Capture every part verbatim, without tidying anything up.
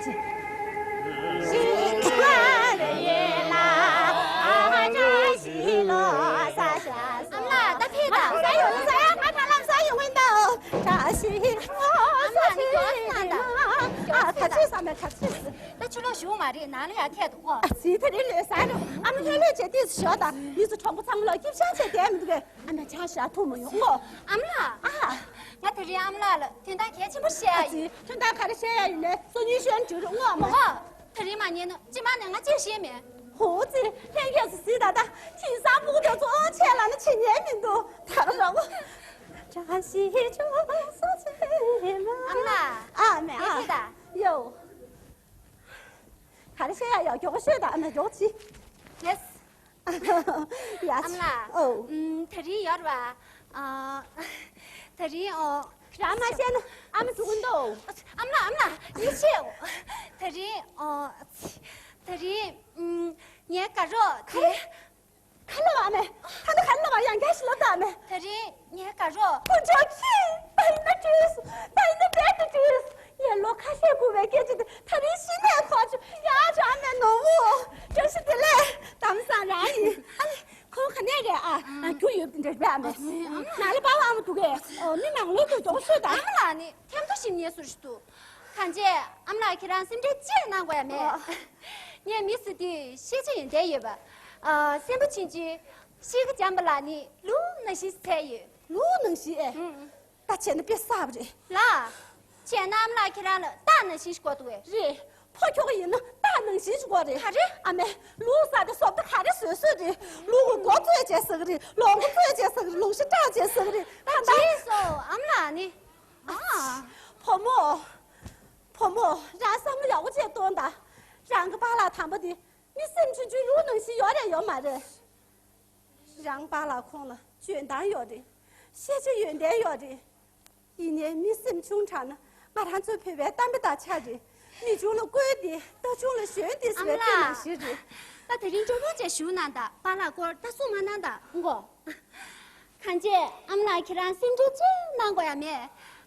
ཨ་མ་ལགས། ད་ཕེབས་དང་། ས་ཡོང་ས་ཡ་ང་ད་ལམ་ས་ཡོང་ཡིན་ད། ཨ་མ་ནི་མགྱོགས་སེ་གནང་དང་། མགྱོགས་སེ་གནང་། ད་ཕྱི་ལོགས་བཞུགས་མ་རེད། ནང་ལ་ཡར་ཐད་དུ་ཨ་ཙི་ད་རིང་ལོས་ཟ་རེད། ཨ་མ་ལྷོད་ལྷོད་བྱས་ཏིས་ཞོག་དང་། མི་ཚོ་གྲོགས་པོ་ཚང་མ་ལ་སྐྱིད་ཤག་བྱས་བསྡད་མི་འདུག་གས། ཨ་མ་ཆང་ཞག་འཐུང་མ་ཡོང་ངོ་། ཨ་མ་ལགས། ཨ། ང་ད་རིང་ཨ་མ་ལགས་ལ་དོན་དག་གལ་ཆེན་པོ་བཤད་ཡ་ཨ་ཙི་ཡིན། དོན་དག་ག་རེ་བཤད་ཡ་ཡིན་ནས་སང་ཉིན་ཤོད་འགྲོ་རེད་ངོ་། ཨ་མ། ཨོ། ད་རིང་མ་ཉན་ན་སྤྱི་དམངས་ནས་ང་ཅིག་ཤེས་མེད། ཧོ་ཙི། ལྷན་རྒྱས་སུ་གཟིགས་ད་ད། ཁྱིམ་ཚང་སྤུ་གུ་དེ་ཚོ་ཆད་ལ་ནི་ཆི་ཉན་མི་འདུག་ད་ར་ར་བོ། བཀྲ་ཤིས་ཆོས་སོ་ཆེ་མ། ཨ་མ་ལགས། ཨ་མ་ཨ། ཡོ། ག་རེ་བཤད་ཡ་ཡོད། མགྱོགས་ཤོད་དང་། ཨ་མ་མགྱོགས་བྱེད། ལེས། ཡ། ཨ་མ་ལགས། ཨོ། ཨམ། ད་རིང་ཡོད་རེད་པ། ཨ། ད་རིང་ཨོ། རང་མ་བཤད་ན་ཨ་མ་འགྲོ་གི་འདུག་ཨ་མ་ལགས། ཨ་མ་ལགས། ཡིད་ཆེས། ད་རིང་ཨོ། ད་རིང་ཨམ། ངའི་དགའ་རོགས་དེ། ག་ལ་བ་མེ། ད་ནི་ག་ལ་བ་ཡང་བསྐྱར་ཞིག་ལབ་དང་མེ། ད་རིང་ངའི་དགའ་རོགས། ཁོ་ཚོ་ཁྱི། ད་ཡིན་ན་བྲོས་སོང་། ད་ཡིན་ན་བྲལ་དུ་བྲོས་སོང་། ངས་ལོ་ཁ་ཤས་སྒུག་པའི་སྐད་ཆ་དེ་ད་རིང་གཞི་ནས་གོ་བྱུང་། ཡ་བྱ་མེད་ནོར་བུ། བཀྲ་ཤིས་བདེ་ལེགས། དམ་བཟང་རང་ཡིན། ཨ་ལེ། ཁོང་ག་ནས་རེད་ཨ། ཨ། རྒྱུ་ཡོད་པ་འདྲ་རེད་པས་ཨ་མ། ནང་ལ་པཱ་ལགས་ཨ་མ་འདུག་གས། ཨོ། མི་མང་ལོས་འདུག་མགྱོགས་ཤོད་དང་། ཨ་མ་ལགས་ནི་ཐེམ་ཐོ་ཞིམ་ཉེ་སུ་ཞིག་འདུག་གང་བྱས་ཨ་མ་ལགས་ཁྱེད་རང་སེམས་ཁྲལ་ཅི་ཡང་གནང་དགོས་ཡ་མེད། ཨ། ངས་མི་སུ་དེ་ཤེས་བྱ་ཡོན་ཏན་ཡོད་པ། ཨ། སེམས་པ་ཆུང་ཆུང་། གཤིས་ཀ་འཇམ་པ་ལ་ནི་ལུག་ནང་བཞིན་འཚོལ་ཡོད། ལུག་ནང་བཞིན་ཨེ། ཨུ། ད་བྱས་ན་དཔེ་གསར་པ་རེད། ལགས། བྱས་ན་ཨ་མ་ལགས་ཁྱེད་རང་ལ་སྟག་ནང་བཞིན་ཞིག་དགོས་འདུག་གས། རེད། ཕོ་ཁྱོ་ག་ཡིན་ན་སྟག་ནང་བཞིན་ཞིག་དགོས་རེད། ག་རེ། ཨ་མས། ལུག་ཟ་དེ་བཟོ་ལྟ་ག་རེ་བཟོས་བཟོས་རེད། ལུག་གི་མགོ་བཙོས་བྱས་ཟ་གི་རེད། ལོང་མགོ་བཙོས་བྱས་ཟ་གི་རེད། ལོང་ཤ་བཀྲག་བྱས་ཟ་གི་རེད། ད་ད་རྗེས་སུ་ཨ་མ་ལགས་ནི། ཨ། བུ་མོ། བུ་མོ། རང་བསམ་བློ་ཡག་པོ་བྱས་གཏོང་དང་། རང་གི་པཱ་ལགས་དམ་པ་དེ་མི་སེམས་ཆུང་ཆུང་ལུག་ནང་བཞིན་ཡོད་རེད་ཡོད་མ་རེད། རང་པཱ་ལགས་ཁོང་ལ་འཇོན་ཐང་ཡོད་རེད། ཤེས་བྱ་ཡོན་ཏན་ཡོད་རེད། ཡིན་ནའི་མི་སེམས་ཆུང་དྲགས་ན་ང་རང་ཚོ་བོད་པའི་གཏམ་དཔེ་དང་ཆ་རེད། མི་ཆུང་ལ་བཀོལ་ཏེ་རྟ་ཆུང་ལ་ཞོན་ཏེ་ཟེར་བའི་དཔེ་ནང་བཞིན་རེད། ད་དེ་རིང་སྤྲོ་པོ་བྱས་བཞུགས་གནང་དང་། པཱ་ལགས་སྐོར་ལྟ་སྲུང་མ་གནང་དང་མགོ། གང་བྱས་ཨ་མ་ལགས་ཁྱེད་རང་སེམས་ཁྲལ་ཅི་གནང་དགོས་ཡ་མེད།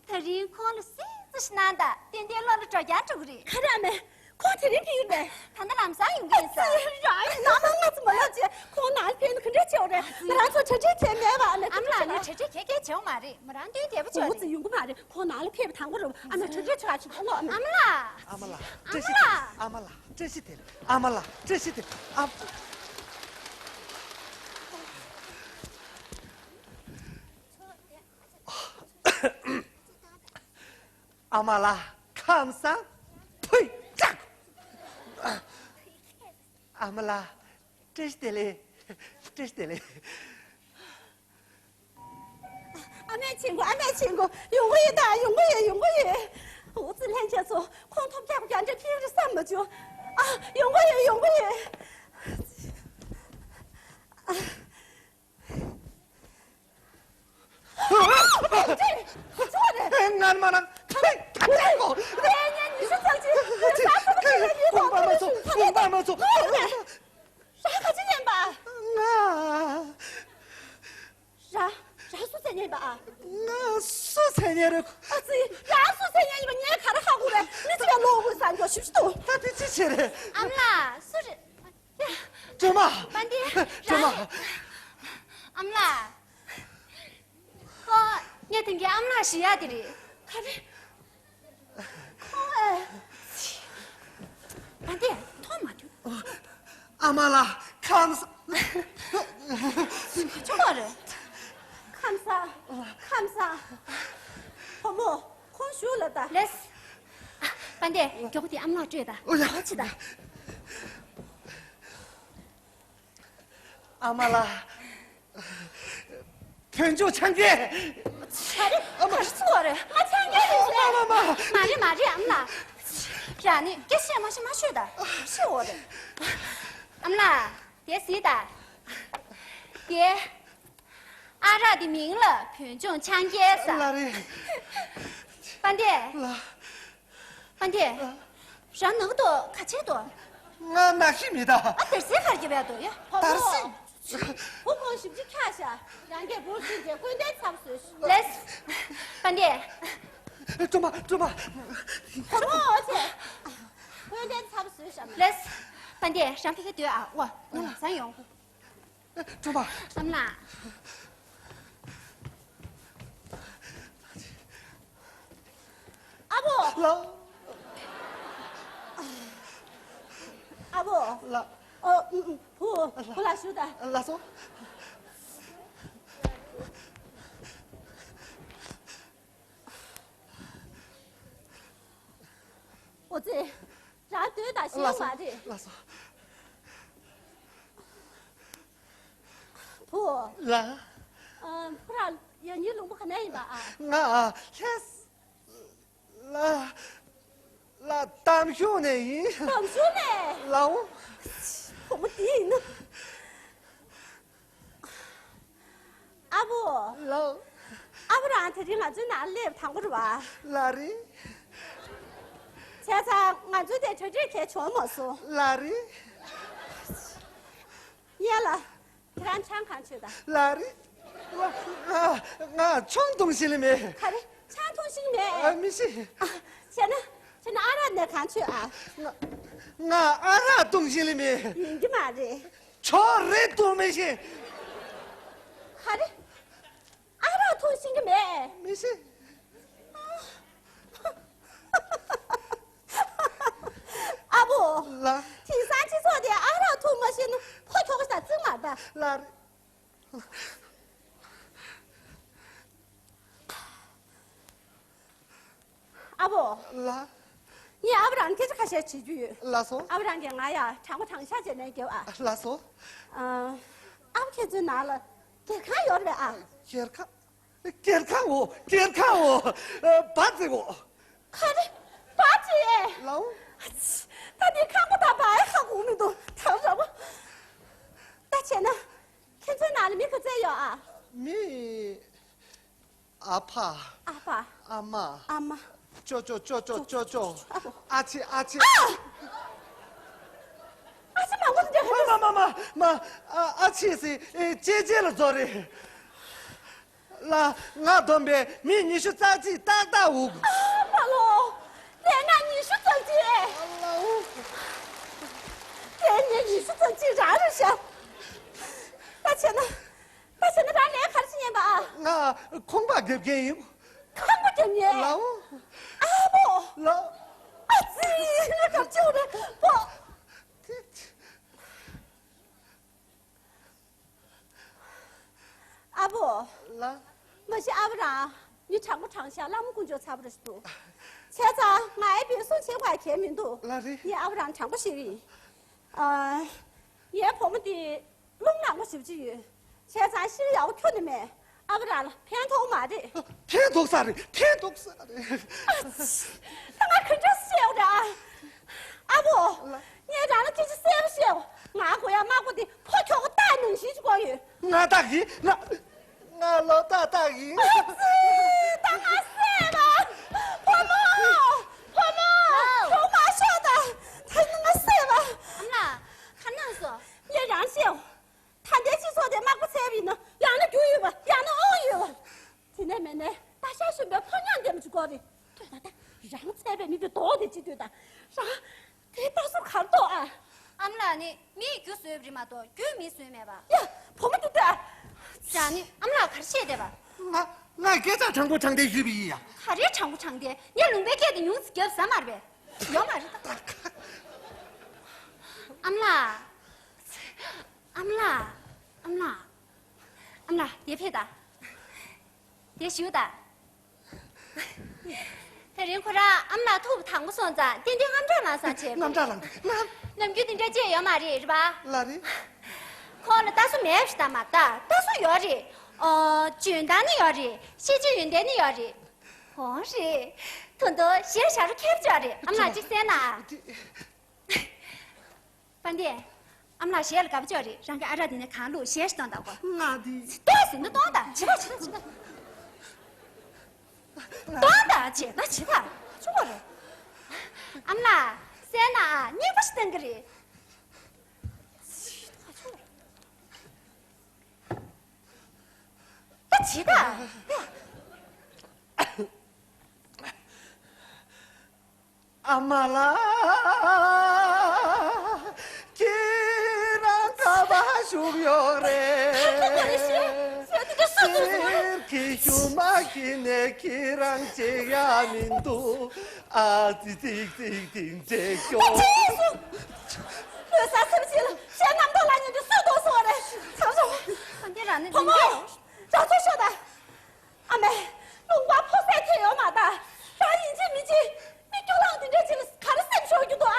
དེ་རིང་ཁོང་ལ་སེམས་གཙོ་ཞིག་གནང་དང་། ཏན་ཏན་བློ་ལ་འགྲོ་རྐྱང་འགྲོ་གི་རེད། ག་རེ་ཨ་མས། ཁོང་དེ་རིང་ཕེབས་ཀྱི་རེད། ད་ལྟ་ལམ་སང་ཡོང་གི་ཡིན་ས། ཨ་ཙི། རང་ཡིན་ན་མ་ང་ཚོ་མ་ལབ་ཅེས། ཁོང་ནང་ལ་ཕེབས་ན་ག་འདྲ་བྱེད་འོ་རེད། ང་རང་ཚོ་གྲ་སྒྲིག་བྱས་མེད་པ། ཨ་མ་ལགས་ནི་གྲ་སྒྲིག་ག་གེ་བྱེད་འོ་མ་རེད། མོ་རང་དོན་དེ་བ་ཆོག་རེད། ཨ་ཙི་ཡོང་གི་མ་རེད། ཁོང་ནང་ལ་ཕེབས་པ་དང་པོ་རེད། ཨ་མ་གྲ་སྒྲིག་ཆོག་ཆོག་ཨོ་ཨ་མ། ཨ་མ་ལགས། ཨ་མ་ལགས་བཀྲ་ཤིས་བདེ་ལེགས། ཨ་མ་ལགས་བཀྲ་ཤིས་བདེ་ལེགས། ཨ་མ་ལགས་བཀྲ་ཤིས་བདེ་ལེགས། ཨ། ཨ་མ་ལགས་ཁམས་བཟང་། ཕུད་དྲག་ཨ་མ་ལགས་བཀྲ་ཤིས་བདེ་ལེགས། བཀྲ་ཤིས་བདེ་ལེགས། ཨ་མའི་ཆེན་པོ། ཨ་མའི་ཆེན་པོ། ཡོང་གི་ཡོད་ད། ཡོང་གི་ཡོད། ཡོང་གི་ཡོད། འུ་ཙི་ལྷན་རྒྱས་ཚོ་ཁོང་ཐོབ་རྒྱག་རྒྱ་འདྲ་ཕིག་རེ་བསམ་མ་བྱུང་། ཨ། ཡོང་གི་ཡོད། ཡོང་གི་ཡོད། ཨ། ང་མ་ན་ཁ་ཁ་ཁོ། ལས་ཉན་ཉི་ཤུ་ཙམ་གྱིས་ས་ཐོབ་ཀྱི་ཡོད། ཁོང་པ་མ་ཚོ། ཁོང་པ་མ་ཚོ། རང་ག་ཅི་ཉན་པ། ང་། རང་། རང་སུ་ཚེ་ཉན་པ། ཨ། ང་སུ་ཚེ་ཉན་རེད། ཨ་ཙི། རང་སུ་ཚེ་ཉན་ཡིན་པ་ངས་ག་རེ་ཧ་གོ་བས། མི་ཚེ་བའི་ལོ་དགུ་སང་མགྱོགས་ཞིབ་ཏུ། ད་དེ་ཅི་བྱེད་རེད། ཨ་མ་ལགས་སུ་རེད། སྒྲོལ་མ། དཔལ་ལྡན། སྒྲོལ་མ། ཨ་མ་ལགས། ཁོ་ངས་དེང་གི་ཨ་མ་ལགས་ཞུ་ཡག་དེ་རེད། ག་རེ། ཁོ་ཨེ། དཔལ་ལྡན་མཐོང་མ་ཐུབ། ཨ་མ་ལགས་ཁམས་བཟང་། ཆོག་ག་རེད། ཁམས་བཟང་། ཁམས་བཟང་། བུ་མོ། ཁོང་བཞུགས་ལ་ད། ལེས། ཨ། དཔལ་ལྡན་མགྱོགས་དེ་ཨ་མ་ལགས་སྤྲོད་ད། ཨོ་ཡ། ག་ཅི་ད། ཨ་མ་ལགས། བོད་ལྗོངས་ཆང་རྐྱལ། ག་རེ། ཨ་མ། ག་རེ་ཚོར་བ་རེད། ང་ཆང་རྐྱལ་རེད་ཟེར། ཨ་མ་མ། མ་རེད་མ་རེད་ཨ་མ་ལགས། རང་ནི་སྐད་ཆ་མ་བཤད་མ་ཤོད་ད། ཤི་འོ་རེད། ཨ་མ་ལགས། དེ་གཟིགས་ད། དེ། ཨ་རག་དེ་མིང་ལ་བོད་ལྗོངས་ཆང་རྐྱལ་ཟེར། ལགས་རེད། དཔལ་ལྡན། ལགས། དཔལ་ལྡན། རང་ན་གི་འདུག་ག་བྱེད་འདུག་ང་ན་གི་མེད་ད། ཨ། དར་སྲིན་ག་རེ་བྱེད་པ་འདུག་ཡ། བུ་མོ། དར་སྲིན། བུ་ཁོང་ཞིབ་ཅིག་འཁྱག་ཤག་རང་གིས་བུར་ཕྱིན་ཏེ་སྐུ་ལྡན་ཚབ་བཟོས་ཤིག་ལེས། དཔལ་ལྡན། སྒྲོལ་མ། སྒྲོལ་མ། བུ་མོ་ཨོ་ཙི། ལགས། པ་འདས་རང་ཕ་གི་སྡོད་ཨ། ཨོ། ང་ལམ་སང་ཡོང་། ཨེ། ཁྲོམ་པ། ཨ་མ་ལགས། ཨ་བོ། ལགས། ཨ་བོ། ལགས། ཨོ། ཨུ། ཨུ། བུ། བུ་ལ་ཞུ་ད། ལགས་སོ། ཨོ་ཙི། རང་སྡོད་དང་ཤེས་ཡོན་མ་རེད། ལགས་སོ། བུ། ལགས། ཨ། ཁོ་རང་ཡང་སྙིང་རླུང་པོ་ག་ནས་ཡིན་པ་ཨ། ང་ཨ། ལྷས། ལགས། ལགས། འདམ་གཞུང་ནས་ཡིན། འདམ་གཞུང་ནས། ལགས་འོ། བུ་མོ་འདི་ཡིན་ན། ཨ་བོ། ལགས། ཨ་བོ་རང་དེ་རིང་ང་ཚོའི་ནང་སླེབས་དང་པོ་རེད་བ། ལགས་རེད། བྱས་ཙང་ང་ཚོའི་དེ་གྲ་སྒྲིག་གས་བྱུང་མ་སོང་། ལགས་རེད། ཡ་ལ། ཁྱེད་རང་ཆང་གང་མཆོད་ད། ལགས་རེད། ང་ང་ཆང་འཐུང་ཤེས་ལེ་མེད། ག་རེ། ཆང་འཐུང་ཤེས་མེད། ཨ། མི་ཤེས། ཨ། བྱས་ན། བྱས་ན་ཨ་རག་ནས་གང་མཆོད་ཨ། ང་ང་ཨ་རག་འཐུང་ཤེས་ལེ་མེད། ཡིན་གྱི་མ་རེད། ཆོག་རེད་འཐུང་མི་ཤེས། ག་རེ། ཨ་རག་འཐུང་ཤེས་ཀྱི་མེད། མི་ཤེས། ཨ་བོ། ལགས། དེང་སང་སྤྱི་ཚོགས་དེ་ཨ་རག་འཐུང་མ་ཤེས་ན་ཕོ་ཁྱོ་ག་ཞིག་དང་རྩིས་མ་རེད་ད། ལགས་རེད། ཨ་བོ། ལགས། ངས་ཨ་བོ་རང་སྐད་ཆ་ཁ་ཤས་བྱེད་རྒྱུ་ཡོད། ལགས་སོ། ཨ་བོ་རང་གིས་ང་ཡ་དྲང་པོ་དྲང་བཞག་བྱས་ནས་རྒྱབ་ཨ། ལགས་སོ། ཨ། ཨ་བོ་ཁྱེད་ཚོའི་ནང་ལ་སྒེར་ཁང་ཡོད་རེད་ཨ། སྒེར་ཁང་། སྒེར་ཁང་འོ། སྒེར་ཁང་འོ། ཨ། བ་ཙི་འོ། ག་རེ། བ་ཙི། ལགས་འོ། ཨ་ཙི། ད་འདི་ཁང་པ་དང་བ་ཡ་ཧ་གོ་མི་འདུག་ད་ར་བ། ད་བྱས་ན། ཁྱེད་ཚོའི་ནང་ལ་མི་ག་ཚད་ཡོད་ཨ། མི། ཨ་ཕ། ཨ་ཕ། ཨ་མ། ཨ་མ། ཅོ་ཅོ་ཅོ་ཅོ་ཅོ་ཅོ། ཨ་ཕ། ཨ་ཕྱི། ཨ་ཕྱི། ཨ། ཨ་ཕྱི་མང་པོ་འདུག་མ་མ་མ་མ་མ། ཨ། ཨ་ཕྱི་ཟེར། ཨེ། ཅེ་ཅེ་ལ་རྫོགས་རེད། ལགས། ང་བསྡོམས་པས་མི་ཉི་ཤུ་རྩ་གཅིག་ཏག་ཏག་འུག་ཨ་མ་ལོ། ལས་ང་ཉི་ཤུ་རྩ་གཅིག་ཨ་ལའུ། ལས་ངས་ཉི་ཤུ་རྩ་གཅིག་རང་རེད་ཤག་ད་བྱས་ན། ད་བྱས་ན་རང་ལས་ག་རེ་བྱེད་ཉན་པ་ཨ། ང་ཁང་པ་རྒྱབ་མཁན་ཡིན། ཁང་པ་རྒྱབ་མཁན། ལའུ། ཨ་བོ། ལའུ། ཨ་ཙི། ང་སྐབས་བཅོ་རེད་པོ། ཨ་བོ། ལ། མ་གཞི་ཨ་བོ་རང་མི་དྲང་པོ་དྲང་བཞག་བླ་མ་དཀོན་མཆོག་ཚ་པོ་རེད་འདུག་བྱས་ཙང་ང་ཨེ་བོས་སུ་བྱེད་དགོས་གལ་མི་འདུག་ལ་རེད། ངས་ཨ་བོ་རང་དྲང་པོ་ཞིག་ཡིན། ཨ། ངའི་བུ་མོ་འདི་རླུང་ནག་པོ་ཞེ་པོ་ཅིག་ཡོད། བྱས་ཙང་ཤི་ཡག་པོ་ཁྱོན་ནས་མེད། ཨ་བོ་རང་ལ་ཕན་ཐོགས་མ་རེད། ཕན་ཐོགས་ས་རེད། ཕན་ཐོགས་ས་རེད། ཨ་ཙི། ད་ང་ག་འདྲ་བཤད་འོ་ར། ཨ་བོ། ལ། ངས་རང་ལ་སྐད་ཆ་གསལ་པོ་བཤད་འོ། ང་དགོས་ཡག་དམག་པོ་འདི་ཕོ་ཁྱོ་ག་རྟ་ནང་བཞིན་ཅིག་དགོས་ཡོད། ང་རྟ་ཡིན། ང་ང་ལོ་རྟ་རྟ་ཡིན། ཨ་ཙི། ད་ང་བསད་པ། བུ་མོ། བུ་མོ། ཁྱོད་མ་ཤོག་ད། ད་ནི་ང་བསད་པ། ཨ་མ་ལགས། ག་གནང་སོང་། ངས་རང་བཤད་འོ། ད་ལྟའི་སྤྱི་ཚོགས་དེ་དམག་པ་བཙལ་བ་ཡིན་ན་ཡང་ན་རྒྱུ་ཡོད་པ་ཡང་ན་དབང་ཡོད་པ། དེ་ནས་མིན་ནས་ད་ཤ་ཞོན་པའི་ཕོ་ཉ་འདེམས་ཅིག་དགོས་རེད། ལྟོས་དང་། ད་རང་བཙལ་བའི་མི་དེ་ལྡོག་དེ་ཅི་ལྟོས་དང་། རང་དེ་ལྟ་སོ་གར་ལྡོག་ཨ། ཨ་མ་ལགས་ནི་མིས་རྒྱུ་བཟོས་པ་རེད་མ་གཏོགས་རྒྱུས་མིས་བཟོས་མེད་པ། ཡ། བུ་མོ་དེ་ལྟོས་ཨ། རང་ནི་ཨ་མ་ལགས་ག་རེ་བཤད་བསྡད་པ། ང་ང་སྐད་ཆ་དྲང་པོ་དྲང་བདེན་ཞུས་པ་ཡིན་ཡ། ག་རེ་དྲང་པོ་དྲང་བདེན། ངས་ལུང་པའི་སྐད་དེ་ཉུང་ཙམ་བརྒྱབ་ཟ་མ་རེད་པས། ཡོད་མ་རེད་ད། ཨ་མ་ལགས། ཨ་མ་ལགས། ཨ་མ་ལགས། ཨ་མ་ལགས་དེ་ཕེབས་དང་། དེ་བཞུགས་དང་། དེ་རིང་ཁོ་རང་ཨ་མ་ལགས་ཐུག་པ་དང་པོ་སོང་ཙང་ཏན་ཏན་དངངས་སྐྲག་ལངས་ས་བྱས། དངངས་སྐྲག་ལངས་འདུག་ནམ་རྒྱུན་དེ་འདྲ་ཅིག་ཡོད་མ་རེད། རེད་པ། ལགས་རེད། ཁོང་ལ་ལྟ་སོ་མེད་པ་ཞིག་ད་མ་ལྟ། ལྟ་སོ་ཡོད་རེད། ཨོ། འཇོན་ཐང་ནི་ཡོད་རེད། ཤེས་བྱའི་ཡོན་ཏན་ནི་ཡོད་རེད། འོ་རེད། ད་དུང་གཞས་ཞབས་བྲོ་མཁས་པོ་ཅིག་ཡོད་རེད། ཨ་མ་ལགས་ཅིག་གསན་ན། དཔལ་ལྡན། ཨ་མ་ལགས་གཞས་ལ་དགའ་པོ་ཅིག་ཡོད་རེད། རང་གི་ཨ་རག་འདི་ནས་གང་བླུགས་གཞས་ཤིག་གཏོང་དང་གོ། ང་འདི། ལྟོས་ཟིན་ན་གཏོང་དང་། བྱེད་པ་བྱེད་པ་བྱེད་པ། གཏོང་དང་། བྱེད་དང་བྱེད་དང་། ཆོག་གོ་རེད། ཨ་མ་ལགས་གསན་ན་ཨ། སྙན་པོ་ཞིག་གཏོང་གི་རེད། ད་བྱེད་དང་། ཨ་མ་ལགས། ཁྱེད་རང་ག་པར་བཞུགས་ཡོད་རེད། ཁ་ཐུག་ག་རེ་ཤི། ཟེར་དེ་འདྲ་སུས་གསུངས་སོང་རེད། གསེར་གྱི་ཤུ་མ་གྱི་ནས་ཁྱེད་རང་བརྗེད་ཡ་མི་འདུག་ཨ་ཙི་ཙིག་ཙིག་ཙིག་བརྗེད་ཤོག་ད་ཅི་སོང་། ལོས་ས་སེམས་ཅན་ལ་གཞན་རྣམ་རྟོག་ལ་ཉན་དུ་སུས་གཏོང་སོང་བ་རེད། ཚང་སོང་། ཨ་ནེ་རང་ནི་བུ་མོ། རང་ཚོ་ཤོད་ད། ཨ་མས། ལུང་པ་ཕོ་སའི་ཐད་ཡོད་མ་ད། རང་ཡིན་གཅིག་མིན་གཅིག་མི་སྐྱོ་ལང་དེ་འདྲ་ཅིག་ལ་ག་རེ་སེམས་ཤོར་རྒྱུ་འདུག་ཨ།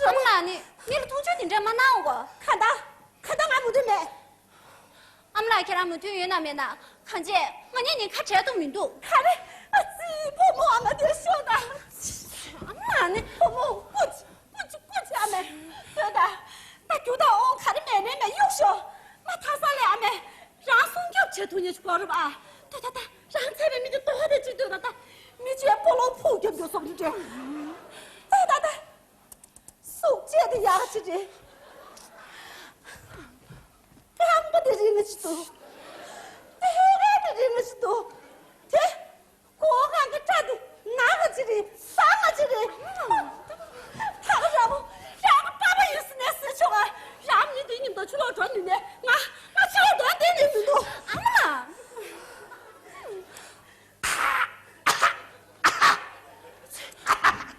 ཨ་མ་ལགས་ནི་ངེད་ལ་མཐོང་ཆུང་དེ་འདྲ་མ་གནང་འོ། ག་ད། ག་ད་ང་མོས་མཐུན་མེད། ཨ་མ་ལགས་ཁྱེད་རང་མོས་མཐུན་ཡོད་ན་མེད་ན་གང་བྱས་ང་གཉིས་ནི་ཁ་བྲལ་ཐུབ་མི་འདུག་ག་རེ། ཨ་ཙི་བུ་མོ་ཨ་མ་དེ་ཤོད་ད། ཨ་མ་ལགས་ནི་བུ་མོ་སྐུ་མཁྱེན། སྐུ་མཁྱེན་སྐུ་མཁྱེན་ཨ་མས། ལྟོས་དང་། ད་རྒྱུ་དང་དབང་ག་རེ་མེད་ནའི་མེད་གཡུག་ཤོག་མ་མཐའ་ས་ལས་ཨ་མས། རང་སྲུང་སྐྱོབ་བྱེད་ཐུབ་མཁན་ཞིག་དགོས་རེད་པ། ལྟོས་ད་ད། རང་ཚད་པའི་མི་དེ་ལྟོ་བ་དེ་ཅིག་ལྟོས་ད་ད། མི་ཆོས་སྤོ་ལོ་ཕུག་རྒྱབ་རྒྱུ་སོགས་ཀྱི་འདྲ། ལྟོས་ད་ད། གཟུགས་བྱད་དེ་ཡག་ཅིག་རེད། རྐང་པ་དེ་རིང་ཞིག་འདུག་དེ་ཧེ་རེ་དེ་རིང་ཞིག་འདུག་དེ། གོ་གང་གི་སྐྲ་དེ་ནག་ག་ཅི་རེད། སང་ག་ཅི་རེད། ད་ག་ར་བོ་རང་གི་པ་ཕ་ཡིན་ཟེར་ནས་ཟེར་ཆོག་ག་རང་མི་འདི་མཉམ་དུ་ཕྱི་ལོགས་འགྲོ་ནུས་ནས་ང་ང་ཕྱི་ལོགས་འགྲོ་བསྡད་ནུས་མི་འདུག་ཨ་མ་ལགས།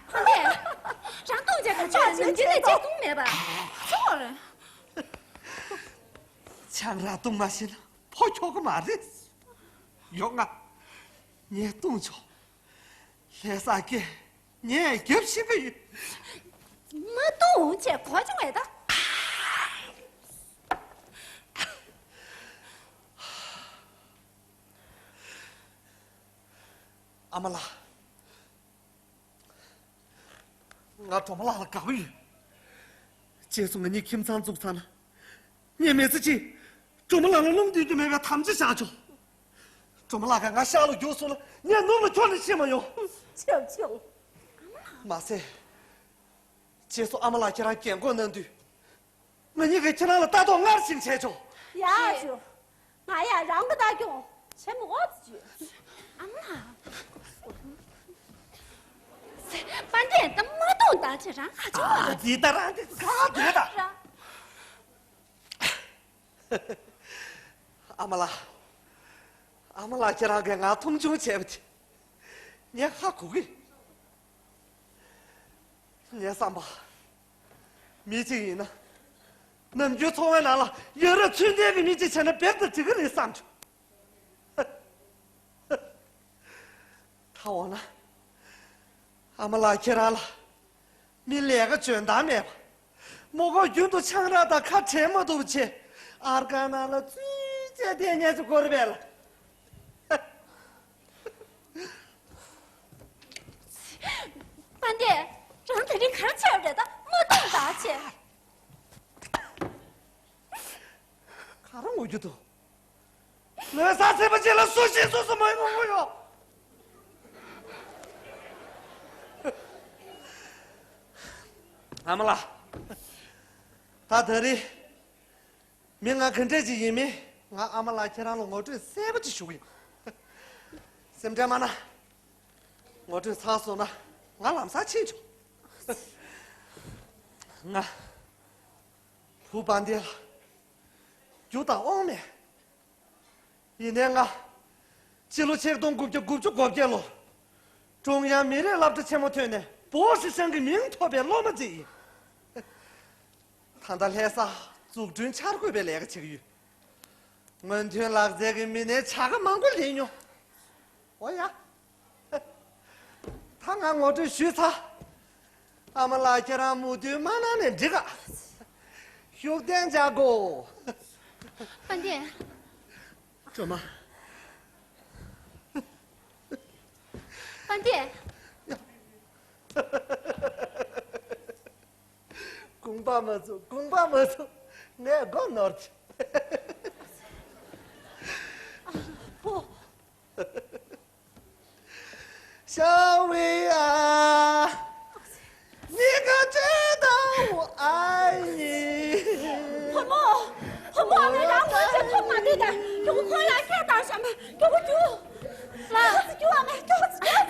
ཁོ་ནས་རང་བཏུང་བྱས་ག་ཆོག་ནམ་རྒྱུན་ནས་བྱས་བཏུང་མེད་པ་ཆོག་རེད། ཆང་རག་བཏུང་མ་ཤེས་ན་ཕོ་ཁྱོ་གི་མ་རེད། ཡོང་ང་། ངས་བཏུང་ཆོག་ལྷ་ས་སྐད་ངས་རྒྱབ་ཤེས་ཀྱི་ཡོད། མ་བཏུང་བྱས་གོ་བྱུང་ངས་ད། ཨ་མ་ལགས། ང་སྒྲོལ་མ་ལགས་ལ་དགའ་པོ་ཡོད། རྗེས་སུ་ང་གཉིས་ཁྱིམ་ཚང་བཙུགས་ཚར་ན། ངས་མི་ཚེ་གཅིག་སྒྲོལ་མ་ལགས་ལ་རླུང་བསྡུ་རྒྱུ་མེད་པའི་དམ་བཅའ་བཞག་ཆོག་སྒྲོལ་མ་ལགས་ཀྱིས་ང་ཤག་ལ་རྒྱུགས་སོང་ན་ངས་ནུབ་ལ་ཁྱོན་ནས་ཕྱིན་མ་ཡོང་། ཆོག་ཆོག་མ་ཟད། རྗེས་སུ་ཨ་མ་ལགས་ཁྱེད་རང་རྒན་གོག་གནང་དུས། ང་གཉིས་ཀྱིས་ཁྱེད་རང་ལ་ལྟ་རྟོག་སྔར་བཞིན་བྱས་ཆོག་ཡ་ཞུ། ང་ཡ་རང་གི་ལྟ་སྐྱོང་བྱེད་མི་དགོས་ཟེར་རྒྱུ། ཨ་མ། དཔལ་ལྡན་ད་མ་གཏོང་ད་ཁྱེད་རང་ཁ་ཆེ་བ་ཨ་རེད། འདི་ལྟ་རང་འདི་ག་འདོད་ད། རང་། ཨ་མ་ལགས། ཨ་མ་ལགས་ཁྱེད་རང་གིས་ང་མཐོང་ཆུང་བྱས་པ་དེ། ངས་ཧ་གོ་གི། ངའི་བསམ་པ། མི་གཅིག་ཡིན་ན། ནམ་རྒྱུན་འཚོ་བའི་ནང་ལ་ཡ་རབས་ཚུལ་ལྡན་གྱི་མི་གཅིག་བྱས་ན་རྦད་དེ་འགྲིག་གི་རེད་བསམ་བྱུང་། ད་འོ་ན། ཨ་མ་ལགས་ཁྱེད་རང་ལ། མི་ལས་ཀ་འཇོན་ཐང་མེད་པ། མོ་ཁོ་རྒྱུན་དུ་ཆང་རག་དང་ཁ་བྲལ་མ་ཐུབ་པ་བྱས། ཨར་ཀ་ནང་ལ་བཙུད་བྱས་བསྡད་མཁན་ཅིག་དགོས་རེད་པས་ལ། དཔལ་ལྡན། རང་དེ་རིང་ག་རེ་བྱས་པ་རེད་ད་མ་གཏོང་ད་བྱས། ག་རེ་ངུ་རྒྱུ་འདུག་ལོ་གསར་ཚེས་པ་གཅིག་ལ་སུ་ཞིག་སུ་སུ་མ་ཡོང་ངུ་ཡོང་། ཨ་མ་ལགས། ད་ད་རེས། མི་ང་ག་འདྲས་ཅིག་ཡིན་མིན་ང་ཨ་མ་ལགས་ཁྱེད་རང་ལ་ངོ་སྤྲོད་གསལ་པོ་ཅིག་ཞུ་གི་ཡིན། སེམས་ཁྲལ་མ་གནང་། ངོ་སྤྲོད་ཚར་སོང་ན་ང་ལམ་སང་ཕྱིན་ཆོག་ང་བུ་དཔལ་ལྡན་ལ་རྒྱུ་དང་དབང་མེད། ཡིན་ནའི་ང་། སྤྱི་ལོ་ཆིག་སྟོང་དགུ་བརྒྱ་དགུ་བཅུ་གོ་བརྒྱད་ལོར། ཀྲུང་དབྱང་མི་རིགས་སློབ་གྲྭ་ཆེན་མོ་ཐོན་ནས་བོའུ་ཧྲི་ཧྲན་གྱི་མིང་ཐོབ་པའི་སློབ་མ་ཅིག་ཡིན། ད་ལྟ་ལྷ་ས་འཛུགས་སྐྲུན་འཆར་འགོད་པའི་ལས་ཀ་བྱེད་ཀྱི་ཡོད། སྔོན་ཐོན་ལག་རྩལ་གྱི་མི་སྣའི་བྱ་དགའ་མང་པོ་ལེན་མྱོང་། འོ་ཡ། ད་ང་ངོ་སྤྲོད་ཞུས་ཚར། ཨ་མ་ལགས་ཁྱེད་རང་མོས་མཐུན་མ་གནང་ནས་འགྲིག་ག་ཤུགས་ལྡན་བྱ་དགོས། དཔལ་ལྡན། སྒྲོལ་མ། དཔལ་ལྡན། དགོངས་པ་མ་ཚོམས། དགོངས་པ་མ་ཚོམས། ངས་མགོ་ནོར་གྱི། ཨ་ཕོ། ཤ་བའི་ཨ། ཉི་ག་ཅེ་དང་ཨ་ཡི། བུ་མོ། བུ་མོ་ཨ་མས་རང་ངོས་ཀྱི་ཐུག་མ་འདུག་ད། ཁྱོད་ཁོ་ལ་སྐད་བཏང་ཤག་མ། ཁྱོད་རྒྱུགས། ལ། ཁྱོད་རྒྱུགས་ཨ་མས། ཁྱོད་རྒྱུགས།